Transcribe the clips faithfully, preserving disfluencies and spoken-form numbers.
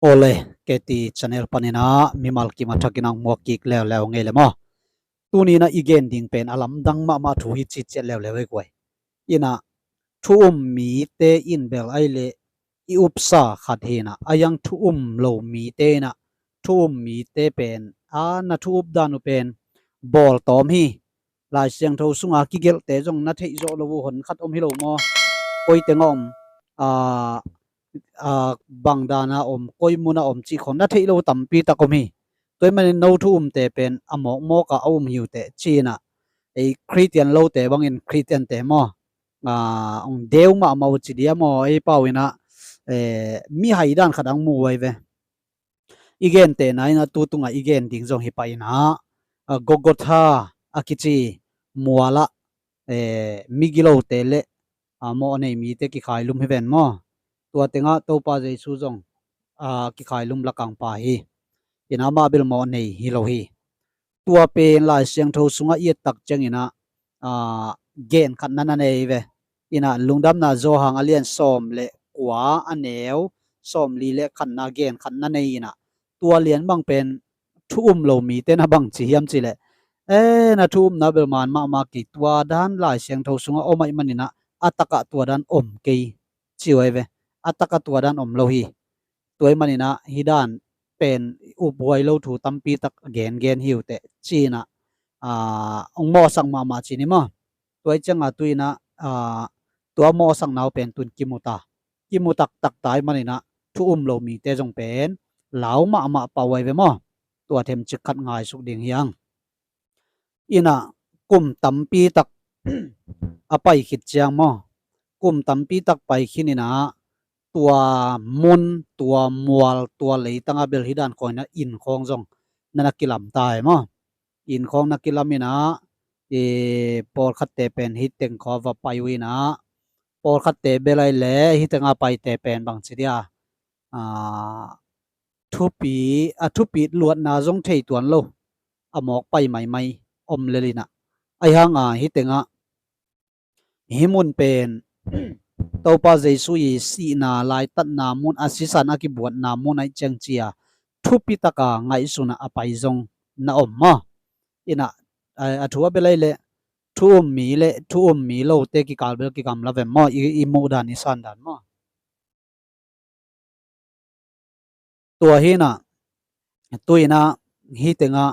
Ole, K T channel panin ah mimal kim a thakin ang muak kik leuleu ngei le maw? Tuni in ah i gen ding pen a lamdang mahmah thu hi cih ciat leuleu ei guai. In ah thu um mite in bel ai le i upsa khat hi in ah, a yang thu um lo mite in ah, thu um mite pen a na thu up dan uh pen bawl tawm hi. Lai Siangtho sunga kigelhte zong na theih zawh lo uh hon khat om hi lo maw? Koi teng a om, a, a, bang dan a om, koi mun a om cih khong na theih lo tampi tak om hi. Tua ahih manin no thu umte pen a mawkmawk a a um hi uh teh ci in ah, ei Khristian lote bangin Khristiante maw, a, hong deu mahmah uh ci dia maw, ei pau in ah, eh, mihai dan khat ang mu uh ai ve. I gentehna in ah tu tungah i gen ding zong hi pah in ah, a, Golgotha a kici mual ah, eh, migilote le, a, mawh nei mite kikhailum hi ven maw? Tua teng ah Topa Jesu zong, a, kikhailum lakang pa hi. In ah amah bel mawh nei hi lo hi. Tua pen Lai Siangtho sungah i et tak ciangin ah, a, gen khatna na nei ve. In ah Lungdamna Johan a lian sawm le kua a neu sawmli le khatna gen khatna nei in ah, tua lian bang pen thu um lo mite na bang ci hiam cih leh, eh, na thu umna bel man mahmah kei, tua dan Lai Siangtho sungah om ahih manin ah a takah tua dan om kei ci uh ai ve. A takah tua dan om lo hi. Tua ahih manin ah hih dan pen uphuai lo thu tampi tak gengen hi uh teh ci in ah, a, hong mawhsak mahmah ci ni maw? Tua ahih ciangah tu in ah, a, tua mawhsakna uh pen tu in kimu ta. Kimu taktak ta ahih manin ah thu um lo mite zong pen lau mahmah pah uh ai ve maw? Tua themcik khat ngaisuk ding hi hang. In ah kum tampi tak a pai khit ciang maw, kum tampi tak pai khin in ah tua mun, tua mual, tua leitang a bel hih dan khawng in ah inn khawng zong na na kilam ta hi maw? Inn khawng na kilam in ah, i, pawlkhatte pen hih teng khawng va pai uh in ah, pawlkhatte bel ai le hih teng a paite pen bang ci dia, a, thupi, a, thupit luatna zong thei tuan lo, a mawk pai maimai om lel in ah. Ahih hang a hih teng ah hih mun pen Topa Jesu i sihna laitatna mun, a sisan a kibuatna mun ahih ciang ci a thupi tak a ngaihsun a a pai zong na om maw? In ah, a, a thu a bel ai le thu um mi le thu um mi lote kikal bel kigamla vem maw? I, i muh dan, i san dan maw? Tua hi in ah, tu in ah hih teng ah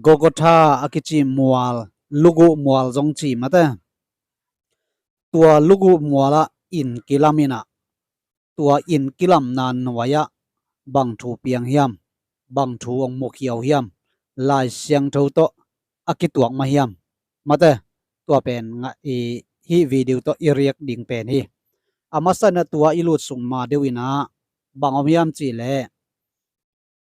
Golgotha a kici mual, luguh mual zong ci mate. Tua luguh mual ah inn kilam in ah, tua inn kilamna nuai ah bang thu piang hiam, bang thu hong mukhia uh hiam, Lai Siangtho tawh a kituak mah hiam? Mate, tua pen nga, i, hih video tawh i react ding pen hi. A masa in ah tua i lutsuk ma deuh in ah bang om hiam cih leh,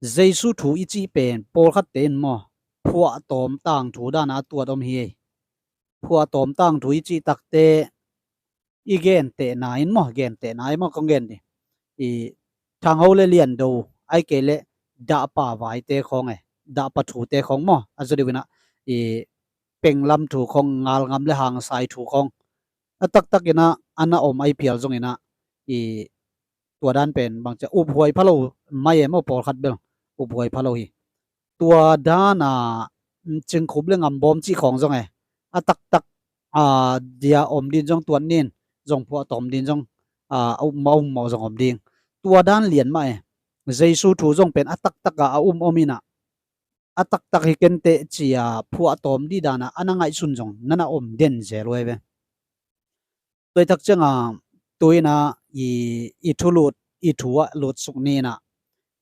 Jesu thu i cih pen pawlkhatte in maw, phuahtawm tangthu dan a tuat om hi. Phuahtawm tangthu i cih takte i gentehna in maw, gentehna in maw kong gen dih, i, thangho le liando, ahih kei leh dahpa vaite khawng e, dahpa thute khawng maw, a zaw deuh in ah, i, penglam thu khawng, ngalngam le hangsai thu khawng, a taktak in ah a na om ahih phial zong in ah, i, tua dan pen bang ci a, uphuai pha lo mai e maw, pawlkhat bel uphuai pha lo hi. Tua dan a, mm, cingkhup le ngambawm cih khawng zong e, a taktak, a, dia om din zong tuat nin, zong phuahtawm din zong, a, a um, a um mawh zong om ding. Tua dan lian mah e. Jesu thu zong pen a taktak a, a um om in ah, a taktak hi kenteh ci a phuahtawm dih dan a, a na ngaihsun zong na na om den zel uh ai ve. Tua i tak ciang a, tu in ah i, i thu lut, i thu ah lutsuk ni in ah,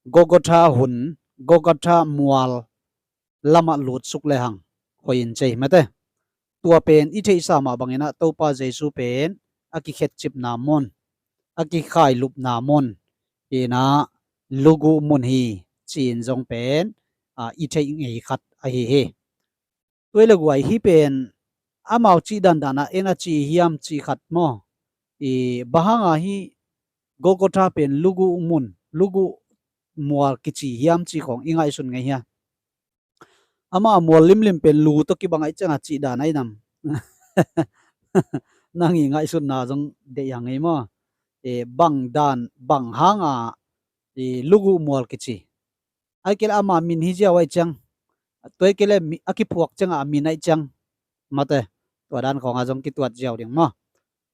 Golgotha hun, Golgotha mual lam ah lutsuk le hang hoih in cei mate. Tua pen i theihsa mah bang in ah Topa Jesu pen a kikhetcipna mun, a kikhailupna mun, in ah luguh mun hi ci-in zong pen, a, i theih ngei khat ahi hi. Tua hi le guai, hih pen amau cih dandan ah en a ci hiam cih khat maw? I, bang hang a hih Golgotha pen luguh mun, luguh mual kici hiam cih khawng i ngaihsun ngei hia? Amah a mual limlim pen lu tawh kibang ahih ciang a cih dan ahi nam? Nang i ngaihsutna zong deih hang ei maw. E, bang dan, bang hanga, e, luguh mual kici. Ai kei le ama min hi ziau ai ciang. Tua ai kei le mi, a kiphuak cianga a min ai ciang. Mate, tua dan khawnga zong kituat ziau ding maw.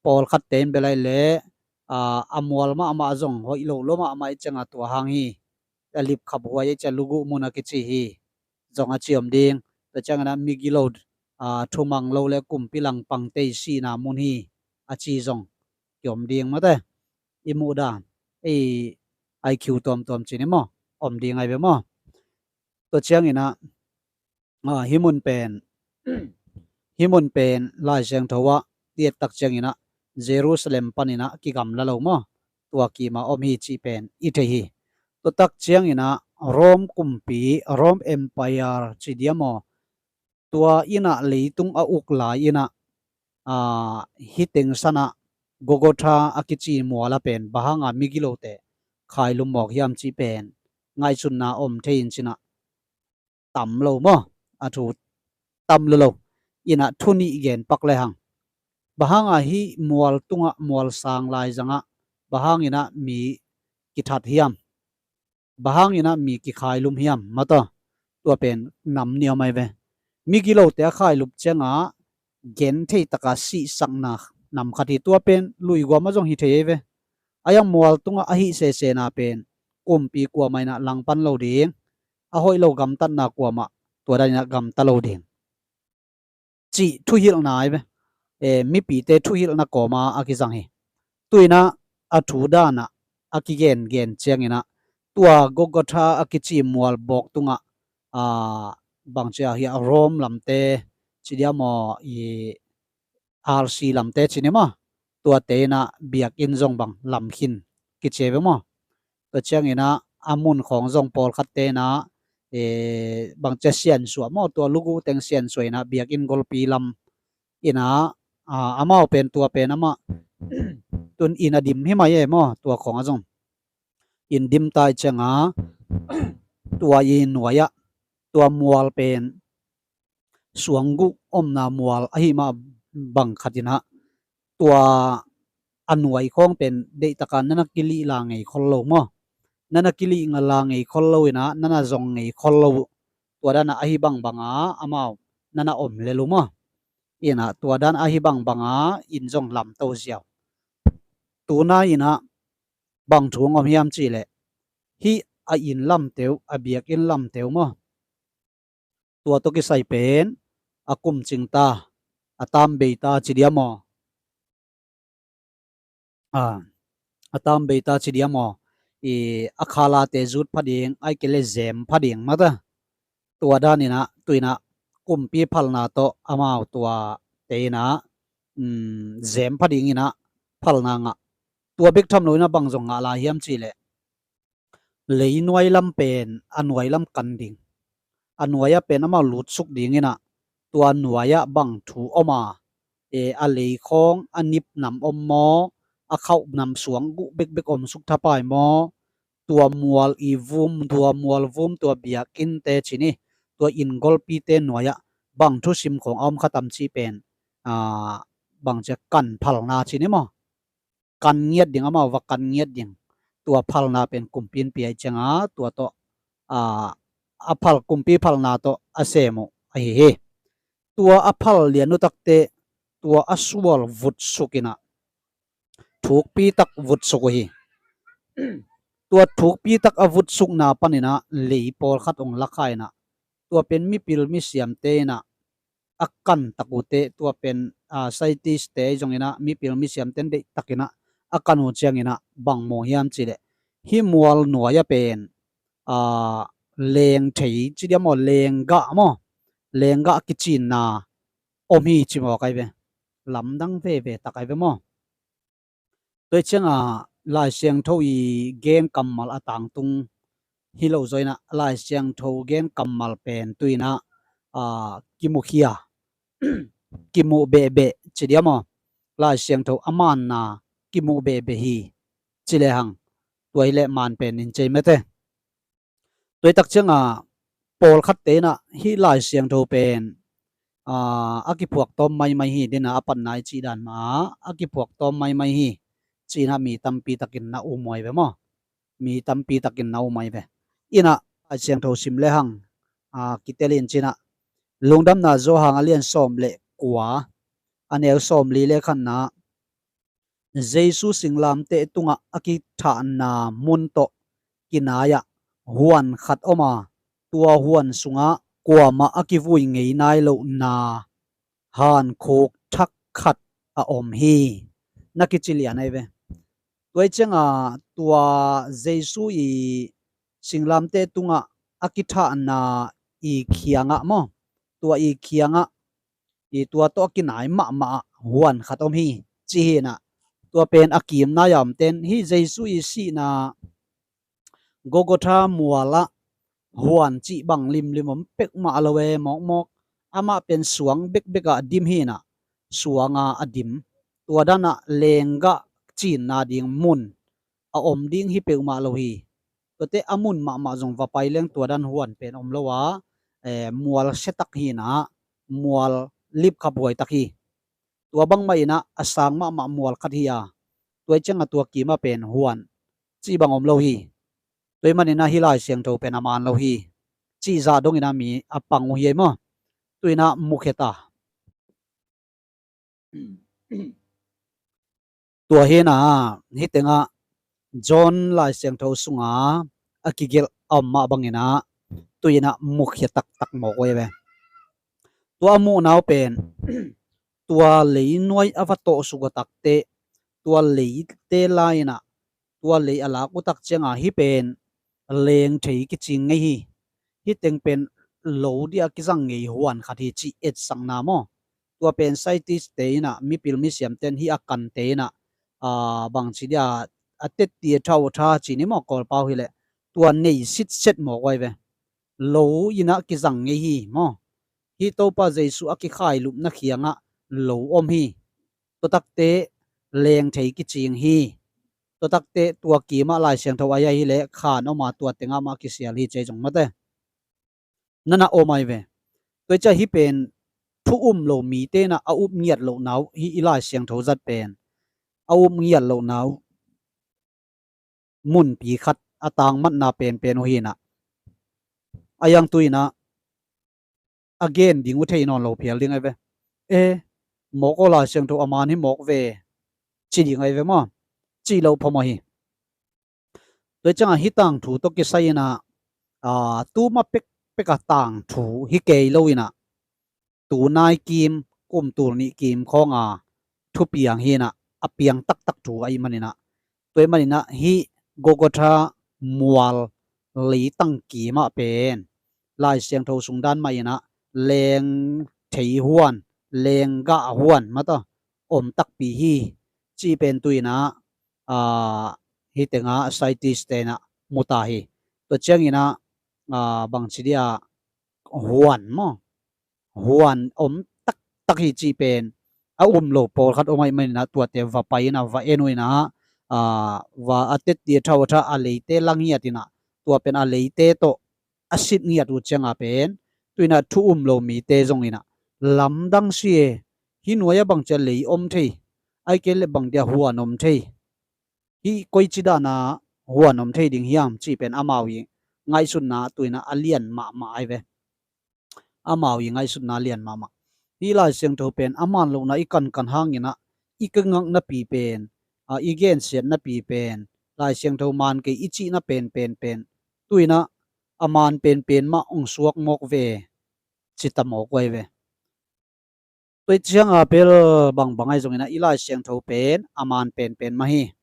Pawlkhatte in bel ai le, a, a mual mahmah zong hoih lo lo mahmah ai cianga tua hang hi. A lipkhap huai ai ciang luguh mun a kici hi. Zong a ci om ding. Tua ciangin a migilo, a, thumang lo le kumpi langpangte i sihna mun hi. A ci zong ki om ding mate. I muh dan, ei, I Q tuamtuam cin i maw, om ding ai ve maw. Tua ciangin a, a, hih mun pen, hih mun pen Lai Siangtho ah i et tak ciangin a Jerusalem panin a kigamla lo maw, tua kima om hi cih pen i thei hi. Tua tak ciangin a Rome kumpi, Rome Empire ci dia maw, tua in a leitung a uk lai in a, a, hih teng san a Golgotha a kici mual a pen bang hanga migilote khailum mawk hiam cih pen ngaihsutna om thei in cin a tam lo maw, a thu tam lo lo in a thu nih gen pak le hang. Bang hanga hih mual tungah mual sang lai zangah bang hangin a mi kithat hiam? Bang hangin a mi kikhailum hiam? Mate, tua pen nam nih om ai ve. Migilote a khailup cianga gen thei taka sihsakna nam khat hi. Tua pen luiguam ah zong hi thei ai ve. A iang mual tungah a hih sesena pen kumpi kuamah in a langpan lo ding, a hoih lo gamtatna kuamah tua dan in a gamta lo ding cih thuhilhna ai ve. E, mipite thuhilhna kawma a kizang hi. Tu in a, a thu dan a, a kigengen ciangin a, tua Golgotha a kici mual bawk tungah, a, bang ci a hia Rome lamte ci dia maw, i R C lamte ci ni maw, tuate in a biakinn zong bang lam khin kici ai ve maw. Tua ciangin a, a mun khawng zong pawlkhatte in a, e, bang ci a siansuah maw, tua luguh teng siansuah in a biakinn golpi lam in a, a, amau pen tua pen amah tun in a dim hi mai e maw, tua khawng a zong in dim tai cianga tua i nuai ah tua mual pen suangguh omna mual ahi mah bang khat in a, tua a nuai khawng pen deih taka nana kilih la ngei khol lo maw? Nana kilih la ngei khol lo in a, nana zong ngei khol lo. Tua dan a ahi bangbanga amau nana om lel uh maw? In a tua dan ahi bangbanga in zong lamto ziau. Tuna in a bang thu hong om hiam cih leh, hih a inn lamte uh, a biakinn lamte uh maw? Tua tawh kisai pen a kum cing ta, a tam bei ta ci dia maw? A, a tam bei ta ci dia maw? I, a khalate zut pha ding, ai kei le zem pha ding mata. Tua dan in a, tu in a, kumpi phalna tawh amau tuate in a, um, zem pha ding in a phalna ngah. Tua bek tham lo in a bang zong ngah lai hiam cih leh, leinuai lam pen a nuai lam kan ding, a nuai ah pen amau lutsuk ding in a, tua nuai ah bang thu om a, e, a lei khawng a nip nam om maw, a khauh nam suang guh bekbek om suk thapai maw, tua mual i vum, tua mual vum, tua biakinnte ci ni, tua inn golpite nuai ah bang thusim khawng a om kha tam cih pen, a, bang ci a kan phalna ci ni maw? Kan ngiat ding, amau va kan ngiat ding. Tua phalna pen kumpi in pia i cianga, tua tawh, a, a phal, kumpi phalna tawh a sem uh ahi hi. Tua a phal lian uh takte, tua a sual vutsuk in a, thukpi tak vutsuk uh hi. Tua thukpi tak a vutsukna pan in a, lei pawlkhat ong lakha in a, tua pen mipil misiamte in a, a kan tak uhte, tua pen, a, scientist-te zong in a, mipil misiamte in deih tak in a, a kan uh ciangin a, bang mu hiam cih leh, hih mual nuai ah pen, a, lengthei ci dia maw, lenggah maw, lenggah kicinna om hi ci mawk ai ve. Lamdang veve tak ai ve maw? Tua cianga Lai Siangtho i gen kammal a tangtung hi lo zaw in a, Lai Siangtho gen kammal pen tu in a, a, kimukhia, kimuh behbeh ci dia maw? Lai Siangtho a manna kimuh behbeh hi ci le hang, tua hi leh man pen in cei mete. Tua hi tak cianga pawlkhatte in a, hih Lai Siangtho pen, a, a kiphuak tawm maimai hi, dena a patna i cih dan mah a kiphuak tawm maimai hi, ci-in ah mi tampi takin na um uh ai ve maw. Mi tampi takin na um uh ai ve. Inah, Lai Siangtho sim le hang, a, kitel in ci-in ah, Lungdamna Johan a lian sawm le kua, a neu sawmli le khatna, Jesu singlamteh tungah a kithahna mun tawh kinai-ah huan khat om a, tua huan sungah kuamah a kivui ngei nai lohna hankhuk thak khat a om hi, na kici lian ai ve. Tua i cianga tua Jesu i singlamteh tungah a kithahna i khiangah maw, tua i khiangah i tua tawh a kinai mahmah ah huan khat om hi, ci hi inah. Tua pen a kim nai-a omten hih Jesu i sihna Golgotha mualah huan cih bang limlim om peuhmah lo e, mawkmawk. Amah pen suang bekbek ah dim hi inah, suanga a dim. Tua danah lenggah cinna ding mun a om ding hi peuhmah lo hi. Tuate a mun mahmah zong va pai leng tua dan huan pen om lo a, eh, mual siatak hi inah, mual lipkhaphuaitak hi. Tua bangmah inah a sang mahmah mual khat hi a, tua i cianga tua kimah pen huan cih bang om lo hi. Tua i maninah hih Lai Siangtho pen a man lo hi, cih zah dong inah mi a pang uh hi ei maw. Tu inah mukhia ta. Tua hi inah, hih tengah John Lai Siangtho sunga a kigelh a om mah banginah, tu inah mukhia taktak mawk uh ai ve. Tua a muhna uh pen, tua leinuai a va tawh suk a takteh, tua leite lai inah, tua lei a lak uh tak cianga hih pen leng thei kicing ngei hi. Hih teng pen lo dih a kizang ngei huan khat hi, cih etsakna maw. Tua pen scientist te inah, mipil misiam ten hih a kante inah, a, bangci dih a, a tetti a thau a tha ci ni maw, Kawlpau hileh, tua nei sitset mawk uh ai ve. Lo inah kizang ngei hi maw. Hih Topa Jesu a kikhailupna khiangah lo om hi. Tua takteh leng thei kicing hi. Tua takteh tua kimah Lai Siangtho ai ai hileh khan om a, tua tengah mah kisial hi, cei zong mate. Nana om ai ve. Tua i ciah hih pen thu um lo mite inah a up ngiat lohna uh, hih i Lai Siangtho zat pen a up ngiat lohna uh munpi khat a tangmatna penpen uh hi inah, a iang tu inah a gen ding uh thei nawn lo phial ding ai ve. E, mawk aw, Lai Siangtho a man hi mawk ve, ci ding ai ve maw. Cih loh phamawh hi. Tua i cianga hih tangthu tawh kisai inah, a, tuma pekpek a tangthu hi kei lo inah, tu nai kim, kum tul nih kim khawnga thupiang hi inah, a piang taktak thu ahih maninah, tua ahih maninah hih Golgotha mual leitang kimah pen Lai Siangtho sung dan mah inah leng thei huan, lenggah huan mataw om takpi hi, cih pen tu inah, a, hih tengah scientist te inah mu ta hi. Tua cianginah, a, bangci dih a, huan maw, huan om taktak hi cih pen a um lo pawlkhat om ahih maninah tuate va pai inah va en uh inah, a, va a tetti a thau a tha a leite lang ngiat inah, tua pen a leite tawh a sit ngiat uh cianga pen, tu inah thu um lo mite zong inah lamdang si e, hih nuai-ah bangci a lei om thei, ahih kei leh bang dia huan om thei, hih koici dana huan om thei ding hiam, cih pen amau i ngaihsutna tu inah a lian mahmah ai ve. Amau i ngaihsutna lian mahmah. Hih Lai Siangtho pen a man lohna i kankan hanginah i kingaknapi pen, a, i gensiatnapi pen, Lai Siangtho man kei i cihna penpen pen, tu inah a man penpen mah hong suak mawk ve, ci ta mawk uh ai ve. Tua i cianga pel bangbang ahi zongin ah i Lai Siangtho pen a man penpen mah hi.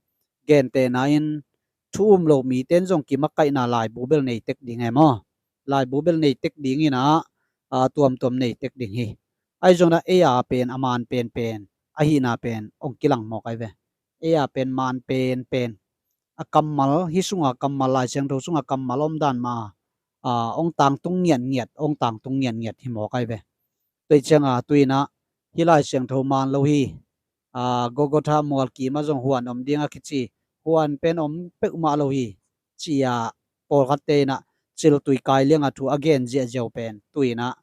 Gentehna in thu um lo mite in zong kimakaihna laibu bel nei tek ding e maw? Laibu bel nei tek dingin ah, a, tuamtuam nei tek ding hi. Ahi zongin ah ei a pen a man penpen ahihna pen hong kilang mawk ahi ve. Ei a pen man penpen, a kammal, hih sunga kammal, Lai Siangtho sunga kammal om dan mah, a, hong tangtung ngiatngiat, hong tangtung ngiatngiat hi mawk ahi ve. Tua i cianga tu inah hih Lai Siangtho man lo hi. A, Golgotha mual kimah zong huan om ding a kici, huan pen om peuhmah lo hi, ci-a pawlkhatte inah ciltui kai lianga thu a gen ziahziah uh pen tu inah,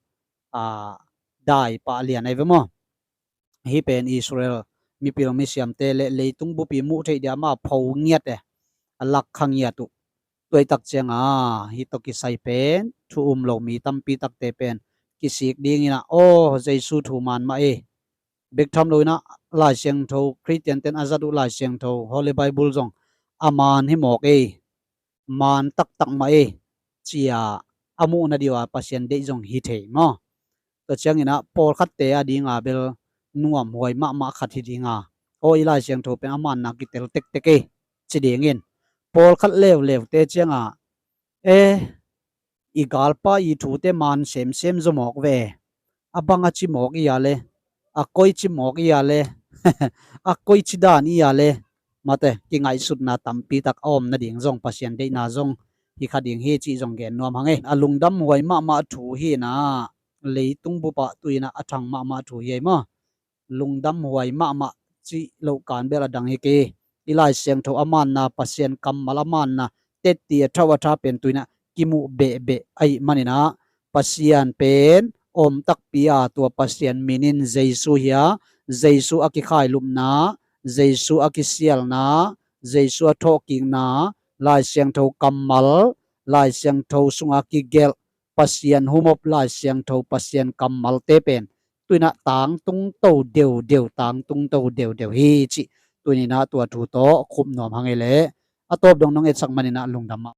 a, dai pah lian ahi ve maw. Hih pen Israel mipil misiamte le leitung bupi muh theih dia ama pho ngiat e, a lak kha ngiat uh. Tuaitak cianga hih tawh kisai pen thu um lo mi tampi takte pen kisik dingin ah, aw, Jesu thu man mah e. Bek tham loin ah Lai Siangtho, Khristian ten a zat uh Lai Siangtho, Holy Bible zong a man hi mawk e, man taktak mah e, cia a muhna dih uh a Pasian deih zong hi thei maw. Tua ciangin ah pawlkhatte a dinga bel nuamhuai mahmah khat hi dinga, aw, i Lai Siangtho pen a manna kitel tektek e, ci dingin. Pawlkhat leuleute cianga, e, i galpa i thute man semsem zaw mawk ve. A bang a ci mawk i a le, a koi ci mawk i a le, a koi ci dan i a le, mate, kingaihsutna tampi tak a om nading zong, Pasian deihna zong hi kha ding hi cih zong gen nuam hang e. A lungdamhuai mahmah thu hi na, leitung bupah tuinah a thang mahmah thu hi ei maw. Lungdamhuai mahmah cih loh kan bel a dang hi kei. I Lai Siangtho a manna, Pasian kammal a manna, tetti a thau a tha pen tuinah kimuh behbeh ahih maninah, Pasian pen om takpi a, tua Pasian minin Jesu hi a, Jesu a kikhailupna, Jesu a kisialna, Jesu a thawhkikna, Lai Siangtho kammal, Lai Siangtho sunga kigelh, Pasian humop, Lai Siangtho, Pasian kammalte pen tuinah tangtung to deudeu, tangtung to deudeu hi cih tuninah tua thu tawh khup nuam hang ei leh. A tawp dong nong etsak maninah lungdam mah.